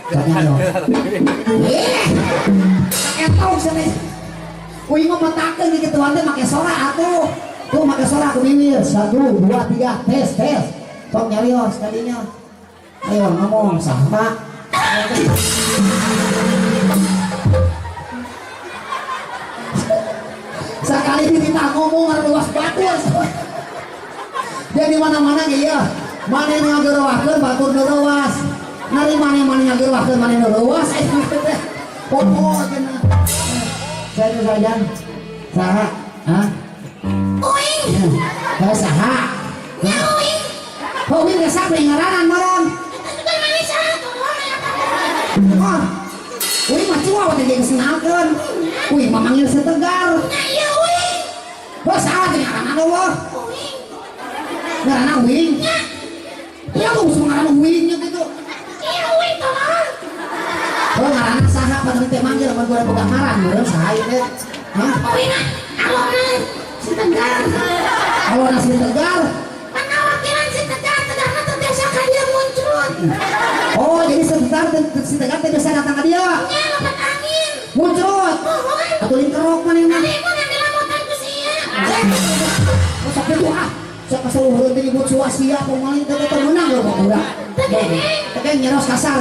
Sok nyarios. Eh. Entong cenah. Uing mah metakeun di kituan teh make sora atuh. Tuh make sora ku bibir. 1 2 3 tes tes. Sok nyarios tadinya. Ayo ngomong saha? Sekali dititah ngomong luas batur. Dia di mana-mana ge ya. Mane nu ngagerowakeun batur nu reuas. Nari mane-mane ngagerowakeun mane nu reuas. Popo cenah. Saya nu sajan. Saha? Hah? Uing. Heh saha? Nya uing. Oh, uing geus sampe ngaranan meureun. Eta mane saha tolong ya. Oh. Uing mah cua teh geus kenalkeun. Uing mah manggil Setegar. Nya ieu uing. Oh, saha teh ngaranna eueuh? Uing. Ngaranna uing. Ya lu usung ngaranna uing nya kitu. Iya uing tolong. Oh, ngaranna saha padahal teh manggil mun gua boga ngaran meureun saha ieu teh. Hah? Uing alona si Tegar. Alona si Tegar. Panawakilan si Tegar, Tegarna teu biasa ka dieu muncul. Oh, jadi sebentar si Tegar teh bisa datang ka dieu. Nya lompat angin. Muncul. Oh, Atuh lingkerok manehna. Ari mun yang dilamotan ku sia. Oh, sok kitu ah. Sok kasaluhureun teh nyebut suasia kumaha teh teh meunang lho budak. Teu gengeng. Teh nyeros kasar.